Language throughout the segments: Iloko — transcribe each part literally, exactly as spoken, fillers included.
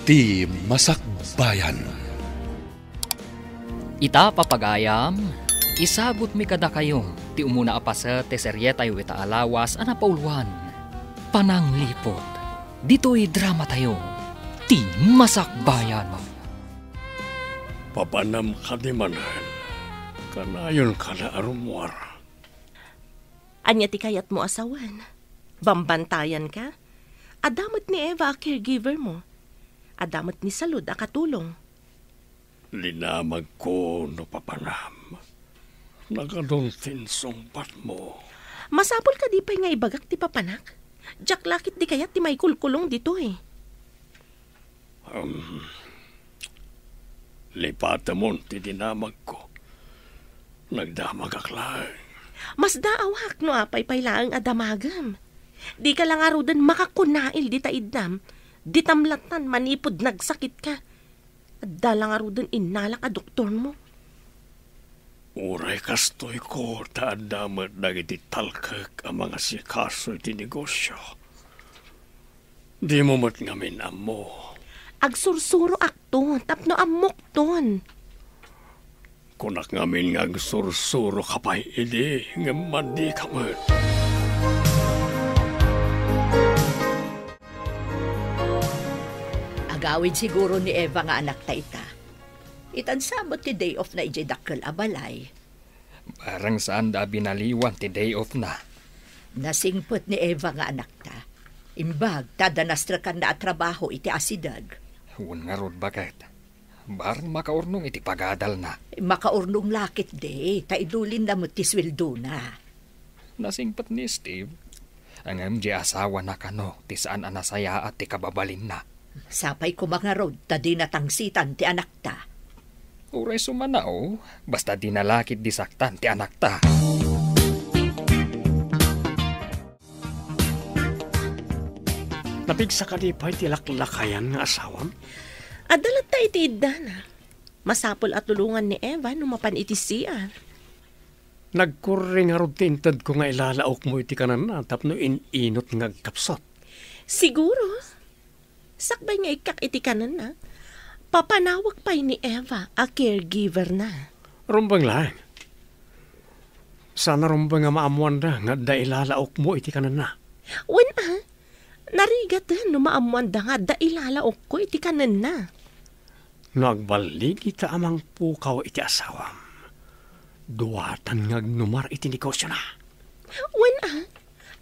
Ti Masakbayan. Ita, papagayam, isagutmi kadakayo ti umuna a paset ti serietayo ita a lawas a napauloan, Panangliput. Ditoy dramatayo, Ti Masakbayan. Papanam kadi manen? Kanayon kada a rummuar. Ania ti kayatmo a sawen? Bambantayan ka? Adda met ni Eva a caregiver mo. Adda met ni Salud a katulong. Linamagko no papanam. Nagadun ti insungbatmo. Masapul kadi pay nga ibagak ti papanak? Diak la ketdi kayat ti maikulkulong ditoy. Um, lipatemon ti dinamagko. Nagdamagak laeng. Masdaawak no apay pay laeng a damagem. Dika la ngaruden makakunail dita iddam. Ditam lattan manipud nagsakit ka. Adda la ngaruden innalak a doktormo. Uray kastoyko, ta adda met dagiti talkek a mangasikaso iti negosio. Dimo met ngamin ammo. Agsursuroakto tapno ammokton. Kunak ngamin nga agsursuroka pay idi, ngem madika met. Agawid siguro ni Eva nga anakta ita. Itan sa met ti day off na idiay dakkel a balay. Bareng saanda a binaliwan ti day off na. Nasingpet ni Eva nga anakta. Imbag ta adda nastrekanna a trabaho iti asideg. Wen ngarud, baket. Bareng makaurnong iti pagadalna. Makaurnong la ketdi, ta idulinna met ti sueldona. Nasingpet ni Steve. Ngem di asawana kano ti saan a nasayaat ti kababalinna. Sapay koma ngarud ta dina tangsitan ti anakta. Uray sumanaw, basta dina la ketdi saktan ti anakta. Napigsa kadi pay ti laklakayan nga asawam? Adda latta iti iddana. Masapul a tulongan ni Eva no mapan iti C R. Nagkurri ngarud ti intedko nga ilalaokmo iti kanenna tapno in-inut nga agkapsut. Siguro. Sakbay nga ikkak iti kanenna, papanawak pay ni Eva a caregiver-na. Rumbeng laeng. Saan a rumbeng a maammoanda nga adda ilalaokmo iti kanenna. Wen a, narigaten no maammoanda nga adda ilalaokko iti kanenna. No agballigita a mangpukaw iti asawam, duatan nga agnumar iti negosiona. Wen a,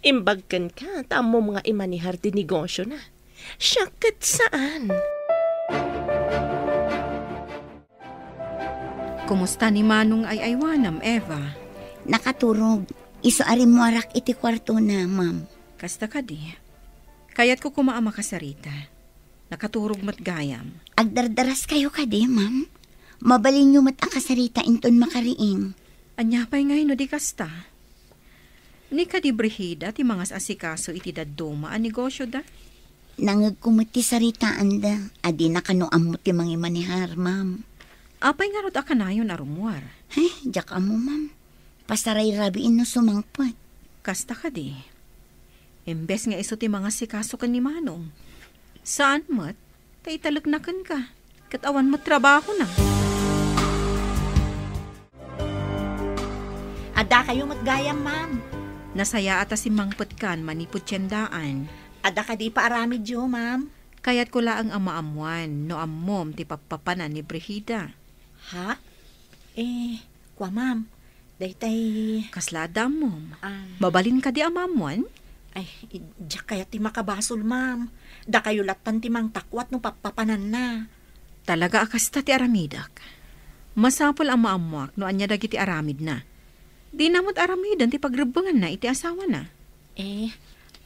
imbag kenka ta ammom nga imanehar ti negosiona. Siak ket saan. Kumusta ni Manong nga ay-aywanam, Eva? Nakaturog. Isu a rimmuarak iti kuartona, ma'am. Kasta kadi. Kayatko koma a makasarita. Nakaturog met gayam. Agdardaraskayo kadi, ma'am? Mabalinyo met a kasarita inton makariing. Ania pay ngay no di kasta? Ni kadi Brigida ti mangas-asikaso iti dadduma a negosyoda? Nangngegko met ti saritaanda a dina kano ammo ti mangimanehar, ma'am. Apay ngarud a kanayon a rummuar? Ay, diak ammo, ma'am. Pasarayrabiin no sumangpet. Kasta kadi. Imbes nga isu ti mangasikaso ken ni Manong. Saan met, ta italekna kenka. Ket awan met trabahona. Addakayo met gayam, ma'am. Nasayaat a simmangpetkan manipud tiendaan. Adda kadi paaramidyo, ma'am? Kayatko laeng a maammoan no ammom ti pappapanan ni Brigida. Ha? Eh, kua, ma'am. Daytay. Kasla adda ammom? Ah. Mabalin kadi a maammoan? Ay, diak kayat ti makabasol, ma'am. Dakayo lattan ti mangtakuat no pappapananna. Talaga a kasta ti aramidek. Masapul a maammoak no ania dagiti aramidna. Dina met aramiden ti pagrebbenganna iti asawana. Eh,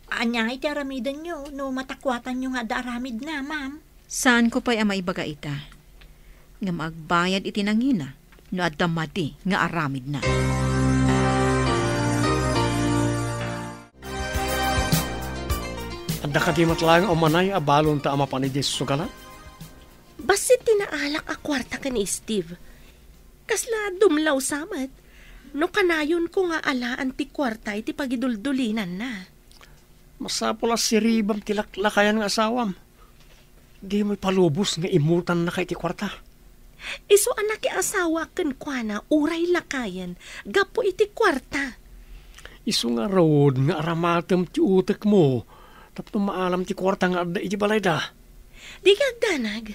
ania ngay ti aramidenyo no matakuatanyo nga adda aramidna, ma'am? Saanko pay a maibaga ita. Ngem agbayad iti nangina no adda madi nga aramidna. Adda kadi met laeng a umanay a balonta a mapan idiay sugalan? Bassit ti naalak a kuarta ken ni Steve. Kasla dumlaw sa met no kanayonko nga alaan ti kuarta iti pagiduldulinanna. Masapul a siribam ti laklakayan nga asawam. Dimo ipalubos nga immutannaka iti kuarta. Isu a nakiasawa kenkuana uray lakayen gapu iti kuarta. Isu ngarud nga aramatem ti utekmo tapno maalam ti kuarta nga adda iti balayda. Dika agdanag.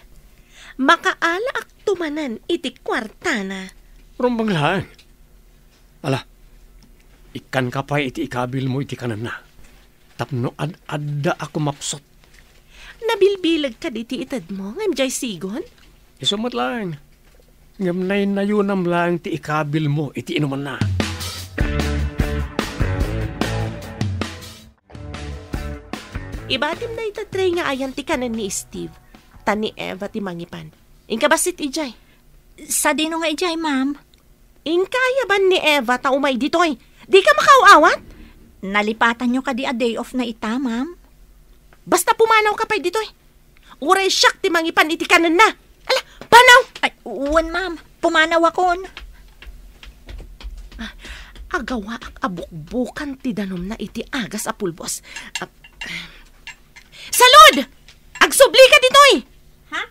Makaalaakto manen iti kuartana. Rumbeng laeng. Ala, ikkanka pay iti ikabilmo iti kanenna. Tapno ad-adda a kumapsut. Nabilbileg kadi ti itedmo ngem diay sigon? Isu met laeng. Ngem naynayonam laeng ti ikabilmo iti inumanna. Ibatim dayta tray nga ayan ti kanen ni Steve, ta ni Eva ti mangipan. Inka bassit idiay. Sadino nga idiay, ma'am? Inka ayaban ni Eva ta umay ditoy. Dika makaaw-awat? Nalipatanyo kadi a day off na ita, ma'am? Basta pumanawka pay ditoy. Uray siak ti mangipan iti kanenna. Ala, panaw! Ay, wen, ma'am. Pumanawakon. Ah, agawaak a bukbukan ti danumna iti agas a pulbos. Ah, Salud! Agsublika ditoy! Ha?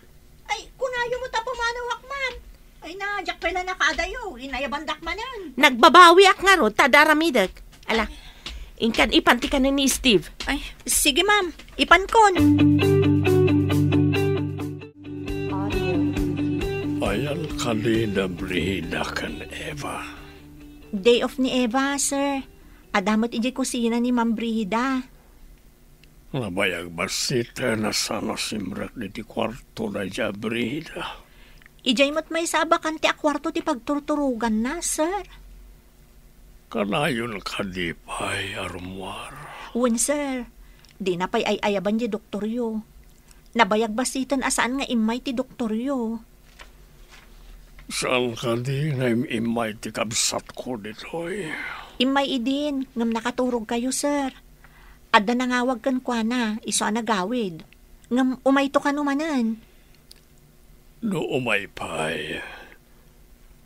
Ay, kunayo met a pumanawak, ma'am. Ay na, diak pay la nakaadayo. Inayabandak manen. Nagbabawiak ngarud ta adda aramidek. Ala, inkan ipan ti kanen ni Steve. Ay, sige, ma'am. Ipankon. Ayan kadi da Brigida ken Eva. Day off ni Eva, sir. Adda met idiay kusina ni Ma'am Brigida. Nabayag bassit a saan a simrek ditoy kuarto daydiay a Brigida. Idiay met maysa a bakante a kuarto ti pagturturoganna, sir. Kanayon kadi pay a rummuar? Wen, sir. Dina pay ay-ayaban diay doktoryo. Nabayag bassiten a saan nga immay ti doktoryo. Saan kadi nga im-immay ti kabsatko ditoy? Immay idin, ngem nakaturogkayo, sir. Adda nangawag kenkuana, isu a nagawid. Ngem umayto kano manen. No umay pay,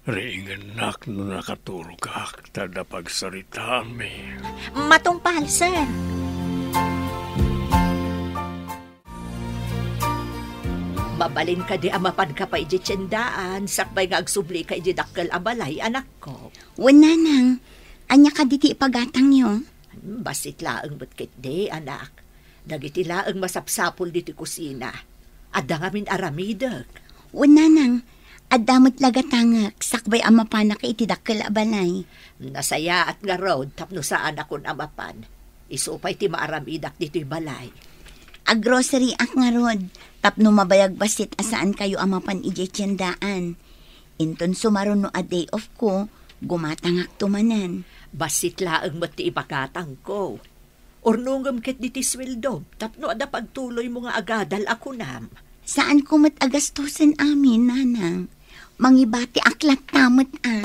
riingennak no nakaturogak ta adda pagsaritaanmi. Matungpal, sir. Mabalin kadi a mapanka pay idiay tiendaan, sakbay nga agsublika idiay dakkel a balay, anakko? Wen, nanang. Ania kadi ti ipagatangyo? Bassit laeng met ketdi, anak. Dagiti laeng masapsapul ditoy kusina. Adda ngamin aramidek. Wen, nanang. Adda met la gatangek, sakbay a mapanak iti dakkel a balay. Nasayaat ngarud tapno saanakon a mapan. Isu pay ti maaramidak ditoy balay. Aggroceryek ngarud, tapno mabayag bassit a saankayo a mapan idiay tiendaan. Inton sumaruno a day off ko, gumatangakto manen. Bassit laeng met ti ipagatangko. Urnongem ketdi ti sueldom tapno adda pagtuloymo nga agadal a kunam. Saanko met a gastusen amin, nanang. Mangibatiak latta met a.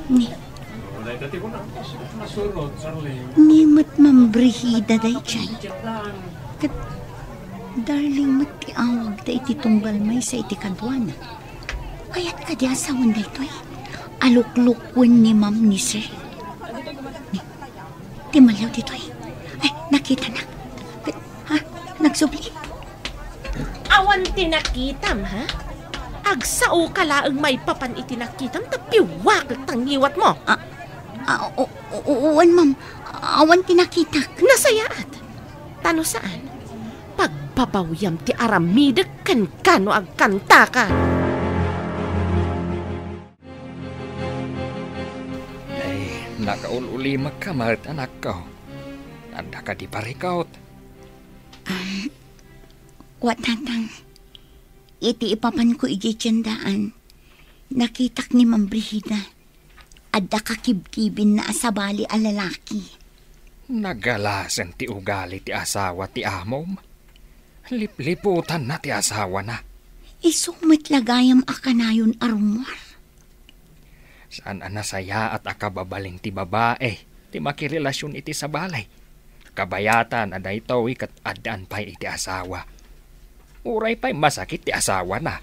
Ni. Ni met Ma'am Brigida daydiay. Ket Darling met ti awagda iti tunggal maysa iti kaduana. Kayat kadi a sawen daytoy? Aluklukwen ni Ma'am ni Sir. Ni, ti malliw ditoy. Ay, nakitanak. Ha? Nagsubli? Awan ti nakitam, ha? Agsaoka laeng maipapan iti nakitam ta piwakek ta ngiwatmo. Ah, ah, o-, o-, o-, wen, ma'am. Awan ti nakitak. Nasayaat. Ta no saan, pagbabawiam ti aramidek kenka no agkantaka. Ay, nakaul-ulimekka met, anakko. Adda kadi parikut? Um, wa, Tatang. Iti ipapanko idiay tiendaan, nakitak ni Ma'am Brigida. Adda kakibkibinna a sabali a lalaki. Nagalasen ti ugali ti asawa ti amom. Lipliputanna ti asawana. Isu met la gayam a kanayon a rummuar. Saan a nasayaat a kababalin ti babae ti makirelasion iti sabali. Kabayatan a daytoy ket addaan pay iti asawa. Uray pay masakit ti asawana.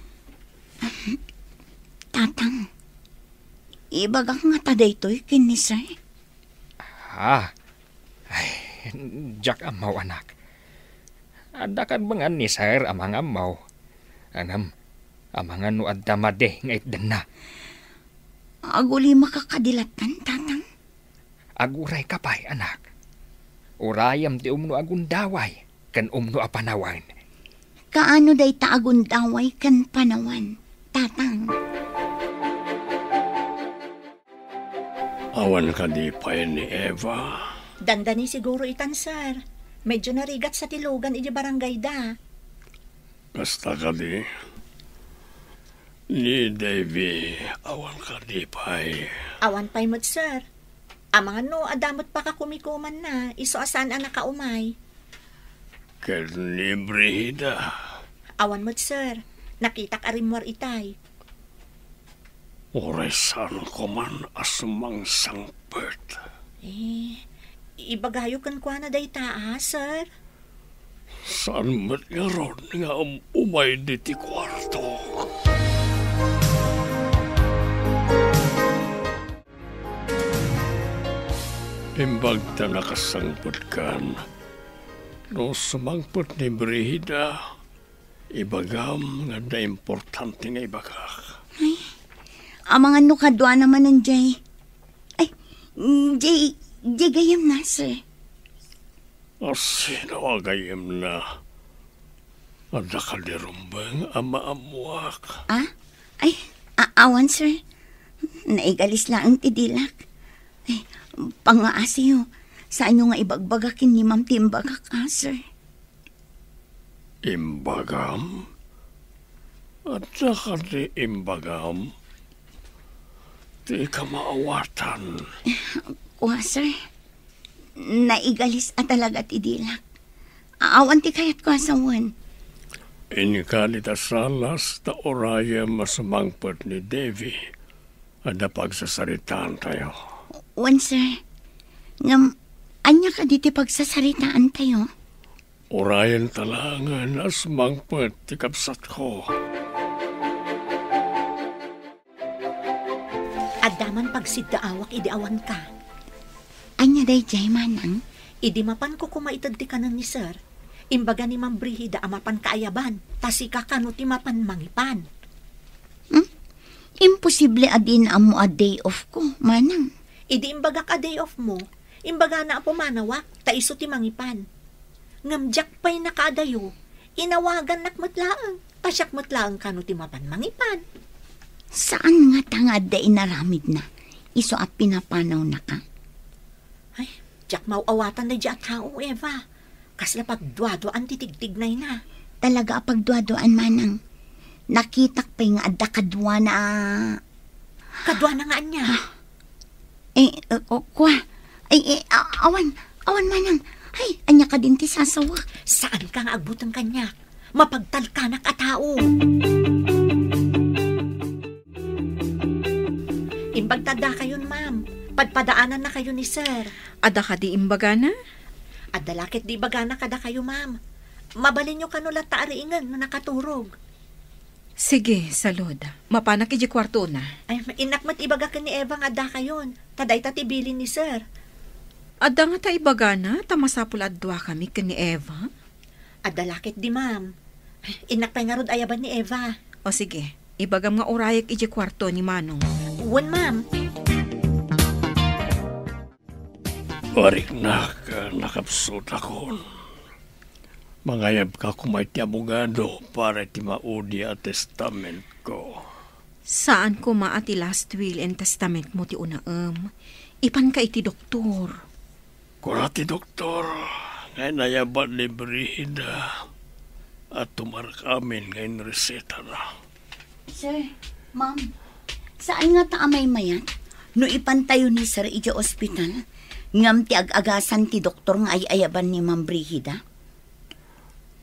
Tatang, ibagak ngata daytoy ken ni Sir? Ah, ay, Diak ammo, anak. Adda kadbengan ni Sir a mangammo. Ngem, amangan no adda madi nga itdenna. Agulimaka kadi lattan, Tatang? Agurayka pay, anak. Urayem ti umno a gundaway ken umno a panawen. Kaano dayta a gundaway ken panawen, Tatang? Awan kadi pay ni Eva? Dandani siguro itan, sir. Medyo narigat sa ti lugan iti barangayda. Kasta kadi? Ni Davy, awan kadi pay? Awan pay met, sir. Amangan no adda met pakakumikumanna, isu a saan a nakaumay. Ken ni Brigida? Awan met, sir. Nakitak a rimmuar itay. Uray saanko man a sumangsangpet. Eh, ibagayo kenkuana dayta, a, sir? Saan met ngarud nga um-, umay diti kuarto? Imbag ta nakasangpetkan, no sumangpet ni Brigida, ibagam nga adda importante nga ibagak. Ay, amangan no kaduana manen jay. Ay, jay, jay gayamna, sir. A, sino a gayamna? Adda kadi rumbeng a maammoak? Ah? Ay, a-, awan, sir. Naigalis laeng ti dilak. Ay, pangngaasiyo. Saanyo nga ibagbaga ken ni ma'am ti imbagak, a, sir? Imbagam? Adda kadi imbagam? Ti kamaawatan. Kua, sir. Naigalis a talaga ti dilak. Awan ti kayatko a sawen. Inka dita sala ta urayem a sumangpet ni Davy. Adda pagsasaritaantayo. Wen, sir. Ngem, ania kadi ti pagsasaritaantayo? Urayenta laengen a sumangpet ti kabsatko. Adda man pagsiddaawak idi awanka. Ania daydiay, manang? Idi mapanko koma ited ti kanen ni sir, imbaga ni Ma'am Brigida a mapan kaayaban, ta sika kano ti mapan mangipan. Hmm? Imposible a dina ammo a day off ko, manang. Idi imbagak a day off mo, imbagana a pumanawak, ta isu ti mangipan. Ngem diak pay nakaadayo, inawagannak met laeng, ta siak met laeng kano ti mapan mangipan. Saan ngata nga adda inaramidna, isu a pinapanawnaka? Ay, diak maaw-awatan daydiay a tao, Eva. Kasla pagduaduaan ti tigtignayna. Talaga a pagduaduaan, manang. Nakitak pay nga adda kaduana a Kaduana nga ania? Ah. Eh, eh, oh, kua. Ay, eh, a-, awan, awan manang. Ay, ania kadin ti sasawak? Saanka nga agbuteng kaniak. Mapagtalkanak a tao. Imbag ta addakayon, ma'am. Padpadaanannakayo ni sir. Adda kadi imbagana? Adda la ketdi ibagana kadakayo, ma'am. Mabalinyo kano latta a riingen no nakaturog. Sige, salud. Mapanak idiay kuartona. Ay, innak met ibaga ken ni Eva nga addakayon. Ta dayta ti bilin ni sir. Adda ngata ibagana ta masapul a duakami ken ni Eva? Adda la ketdi, ma'am. Innak pay ngarud ayaban ni Eva. O sige, ibagam nga urayek idiay kuarto ni Manong. Wen, ma'am. Ariknak, nakapsutakon. Mangayabka koma iti abogado para iti maudi a testamentko. Saan koma a ti last will and testament mo ti unaem. Ipanka iti doktor. Kuna ti doktor nga inayaban ni Brigida a tumarkamin nga inresetana. Sir, ma'am, saan ngata a maymayat no ipantayo ni sir idiay ospital, ngem ti ag-agasan ti doktor nga ay-ayaban ni Ma'am Brigida?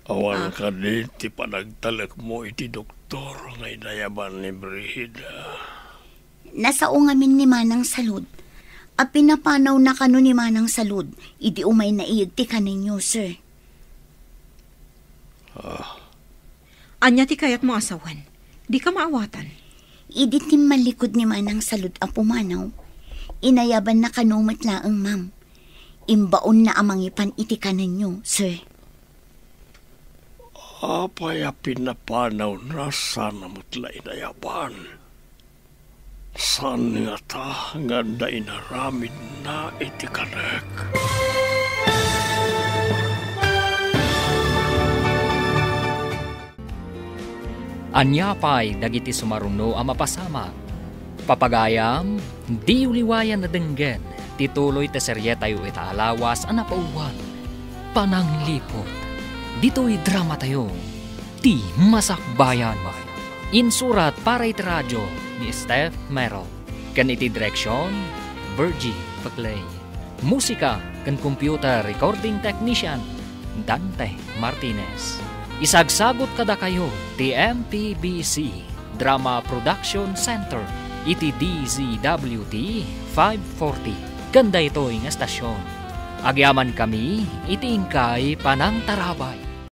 Awan Ah. kadi ti panagtalekmo iti doktor nga inayaban ni Brigida? Nasao ngamin ni Manang Salud. A pinapanawna kano ni Manang Salud idi umay naiyeg ti kanenyo, sir. Ah. Ania ti kayatmo a sawen? Dika maawatan. Idi timmallikud ni Manang Salud a pumanaw, inayabanna kano met laeng, ma'am. imbaonna a mangipan iti kanenyo, sir. Apay a pinnapanawna sana met la inayaban? Saan ngata nga adda inaramidna iti kanek? Ania pay dagiti sumaruno a mapasamak? Papagayam, diyo liwayan a denggen ti tuloy ti serietayo ita a lawas a napauluan, Panangliput. Ditoy dramatayo, Ti Masakbayan. Insurat para iti radio ni Steph Mero, ken iti direksion, Virgie Paclay. Musika ken computer recording technician, Dante Martinez. Isagsagut kadakayo ti M P B C Drama Production Center iti D Z W T five forty ken daytoy nga estasion. Agyamankami iti inkay panangtarabay.